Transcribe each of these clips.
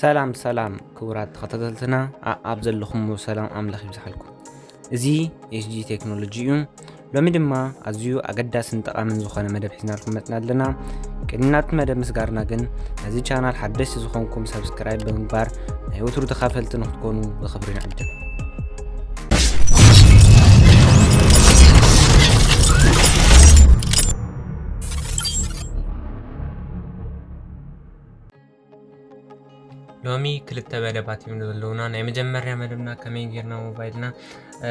ሰላም ሰላም ክቡራት ተኸታተልትና፣ ኣ-፣ ኣብ ዘለኹም ሰላም ኣምላኽ ይብዝሓልኩም። እዚ ኤስጂ ቴክኖሎጂ እዩ። ሎሚ ድማ ኣዝዩ ኣገዳስን ጠቓምን ዝኾነ መደብ ሒዝናልኩም መጽና ኣለና። ቅድሚ ናብቲ መደብ ምስጋርና ግን፣ ነዚ ቻናል ሓደስቲ ዝኾንኩም ሰብስክራይብ ብምግባር ናይ ወትሩ ተኻፈልቲ ንክትኮኑ ብኽብሪ ንዕድም። ሎሚ ክልተ መደባት እዮም ዘለውና። ናይ መጀመርያ መደብና ከመይ ጌርና ሞባይልና፣ እ፣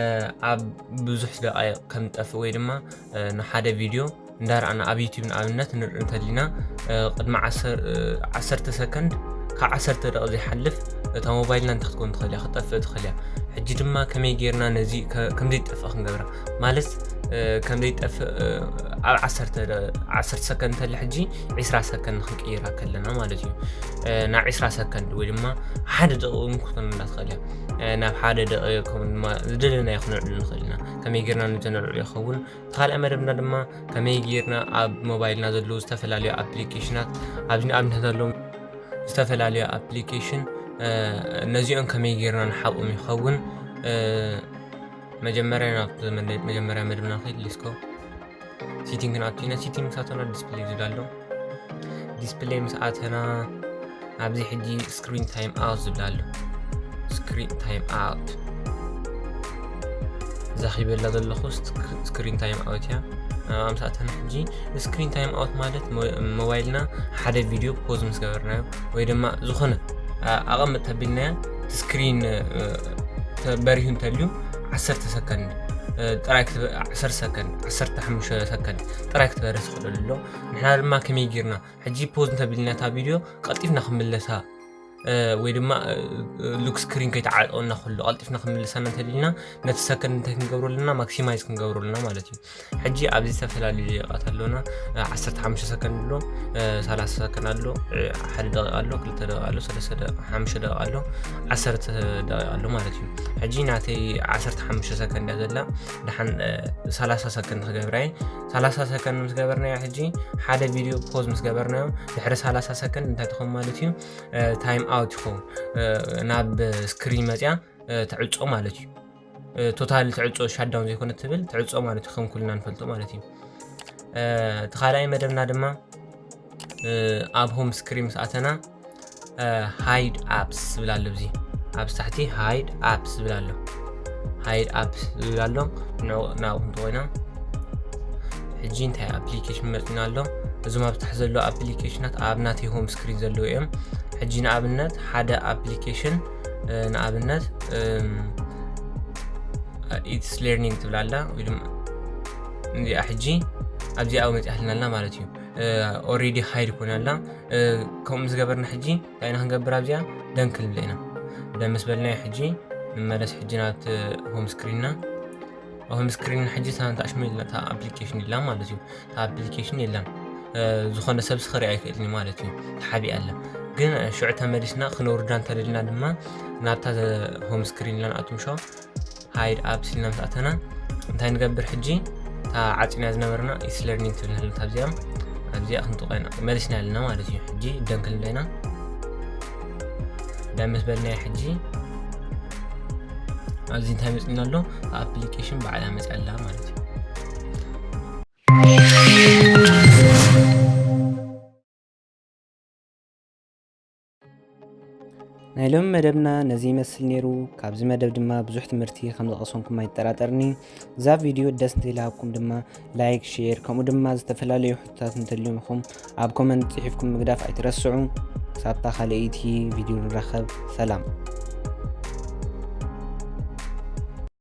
ኣብ ብዙሕ ደቃይቕ ከም ጠፍእ ወይ ድማ፣ እ፣ ንሓደ ቪድዮ እንዳረኣና ኣብ ዩቲዩብ ንኣብነት ንርኢ እንተሊና፣ እ፣ ቅድሚ ዓሰር-፣ እ፣ ዓሰርተ ሰከንድ፣ ካብ ዓሰርተ ደቂቕ ዘይሓልፍ እታ ሞባይልና እንታይ ክትከውን ትኽእል እያ፣ ክትጠፍእ ትኽእል እያ። ሕጂ ድማ ከመይ ጌርና ነዚ ከ-፣ ከም ዘይጠፍእ ክንገብራ፣ ማለት፣ እ፣ ከም ዘይጠፍእ፣ እ፣ ኣብ ዓሰርተ ደ-፣ ዓሰርተ ሰከንድ እንተሊ ሕጂ ዒስራ ሰከንድ ክንቅይራ ከለና ማለት እዩ። እ፣ ናብ ዒስራ ሰከንድ ወይ ድማ ሓደ ደቂቕ እውን ክትኮነና ትኽእል እያ። እ፣ ናብ ሓደ ደቂቕ ከምኡ ድማ ዝደለናዮ ክነልዕሎ ንኽእል ኢና። ከመይ ጌርና ነዚ ነልዕሎ ይኸውን? እቲ ካልኣይ መደብና ድማ ከመይ ጌርና ኣብ ሞባይልና ዘለዉ ዝተፈላለዩ ኣፕሊኬሽናት፣ ኣብዚ ንኣብነት ዘለዉ ዝተፈላለዩ ኣፕሊኬሽን፣ እ፣ ነዚኦም ከመይ ጌርና ንሓብኦም ይኸውን? እ፣ መጀመርያ ናብቲ መደ-፣ መጀመርያ መደብና ንኸይድ። ሊስኮ ሴቲንግ ንኣቱ ኢና። ሴቲንግ ምስ ኣተና ዲስፕሌይ ዝብል ኣሎ። ዲስፕሌይ ምስ ኣተና ኣብዚ ሕጂ ስክሪን ታይም ኣውት ዝብል ኣሎ። ስክሪን ታይም ኣውት እዛ ኺበላ ዘለኹ ስክ-፣ ስክሪን ታይም ኣውት እያ። ኣብ ምስ ኣተና ሕጂ ስክሪን ታይም ኣውት ማለት ሞ-፣ ሞባይልና ሓደ ቪድዮ ፖዝ ምስ ገበርናዮ ወይ ድማ ዝኾነ ኣ-፣ ኣቐምጥ ተቢልናዮ፣ እቲ ስክሪን፣ እ፣ ተ-፣ በሪሁ እንተልዩ ዓሰርተ ሰከንድ፣ እ፣ ጥራይ ክትበ-፣ ዓሰርተ ሰከንድ፣ ዓሰርተ ሓሙሽተ ሰከንድ ጥራይ ክትበርህ ትኽእለሉ ኣሎ። ንሕና ድማ ከመይ ጌርና ሕጂ ፖዝ እንተቢልና እታ ቪድዮ ቀልጢፍና ክምለሳ፣ እ፣ ወይ ድማ፣ እ፣ እ፣ ሉክ ስክሪን ከይተዓጠወና ከሎ ቀልጢፍና ክምለሳና እንተሊልና ነቲ ሰከንድ እንታይ ክንገብሮ ኣለና? ማክሲማይዝ ክንገብሮ ኣለና ማለት እዩ። ሕጂ ኣብዚ ዝተፈላለዩ ደቂቓት ኣለውና። እ፣ ዓሰርተ ሓሙሽተ ሰከንድ ኣሎ፣ እ፣ ሰላሳ ሰከንድ ኣሎ፣ እ፣ ሓደ ደቂቕ ኣሎ፣ ክልተ ደቂቕ ኣሎ፣ ሰለስተ ደቂቕ፣ ሓሙሽተ ደቂቕ ኣሎ፣ ዓሰርተ ደቂቕ ኣሎ ማለት እዩ። ሕጂ ናተይ ዓሰርተ ሓሙሽተ ሰከንድ እያ ዘላ። ደሓን፣ እ፣ ሰላሳ ሰከንድ ክገብራ እየ። ሰላሳ ሰከንድ ምስ ገበርናዮ፣ ሕጂ ሓደ ቪድዮ ፖዝ ምስ ገበርናዮ፣ ድሕሪ ሰላሳ ሰከንድ እንታይ ትኸውን ማለት እዩ? እ፣ ታይም ኣውት ይኸውን። እ፣ ናብ ስክሪን መጽያ፣ እ፣ ትዕጾ ማለት እዩ። እ፣ ቶታል ትዕጾ፣ ሻትዳውን ዘይኮነ ትብል ትዕጾ ማለት እዩ፣ ከም ኩልና ንፈልጦ ማለት እዩ። እ፣ እቲ ካልኣይ መደብና ድማ፣ እ፣ ኣብ ሆም ስክሪን ምስ ኣተና፣ እ፣ ሃይድ ኣፕስ ዝብል ኣሎ። ኣብዚ ኣብ ታሕቲ ሃይድ ኣፕስ ዝብል ኣሎ። ሃይድ ኣፕስ ዝብል ኣሎ። ንዕኡ፣ ናብኡ ክንጥቆ ኢና። ሕጂ እንታይ ኣፕሊኬሽን መጺና ኣሎ? እዞም ኣብ ታሕቲ ዘለዉ ኣፕሊኬሽናት ኣብ ናተይ ሆም ስክሪን ዘለዉ እዮም። ሕጂ ንኣብነት ሓደ ኣፕሊኬሽን፣ እ፣ ንኣብነት፣ እም፣ ኢትስ ሌርኒንግ ትብል ኣላ፣ ወይ ድማ እዚኣ ሕጂ ኣብዚኣ መጺኣልና ኣላ ማለት እዩ። እ፣ ኦልሬዲ ሃይድ ኮይና ኣላ። እ፣ ከምኡ ምስ ገበርና ሕጂ እንታይ ኢና ክንገብር? ኣብዚኣ ደን ክንብላ ኢና። ደን ምስ በልናዮ ሕጂ ንመለስ ሕጂ ናብቲ ሆም ስክሪንና። ሆም ስክሪን ሕጂ እታ ኣሽሙ የላ፣ እታ ኣፕሊኬሽን የላ ማለት እዩ። እታ ኣፕሊኬሽን የላን። እ፣ ዝኾነ ሰብ ክርኢ ኣይክእልን እዩ ማለት እዩ። ተሓቢኣ ኣላ። ግን ሽዑ ተመሊስና ክነውርዳ እንተደልና ድማ ናብታ ዘ-፣ ሆም ስክሪን ኢልና ንኣቱ ምሾ ሃይድ ኣፕስ ኢልና ምስ ኣተና እንታይ ንገብር ሕጂ? እታ ዓጺና ዝነበርና ኢትስ ሌርኒንግ ትብል ንህልታ ኣብዚኣ፣ ኣብዚኣ ክንጥቆ ኢና። መሊስና ኣለና ማለት እዩ። ሕጂ ደን ክንብላ ኢና። ደን ምስ በልናዮ ሕጂ ኣብዚ እንታይ መጺና ኣሎ? ኣፕሊኬሽን ባዕላ መጺኣ ኣላ ማለት እዩ። ናይ ሎሚ መደብና ነዚ ይመስል ነይሩ። ካብዚ መደብ ድማ ብዙሕ ትምህርቲ ከም ዝቐሰምኩም ኣይጠራጠርኒ። እዛ ቪድዮ ደስ እንተኢላኩም ድማ ላይክ፣ ሼር፣ ከምኡ ድማ ዝተፈላለዩ ሕቶታት እንተልዩኹም ኣብ ኮመንት ጽሒፍኩም ምግዳፍ ኣይትረስዑ። ክሳብታ ካልኣይቲ ቪድዮ ንራኸብ። ሰላም።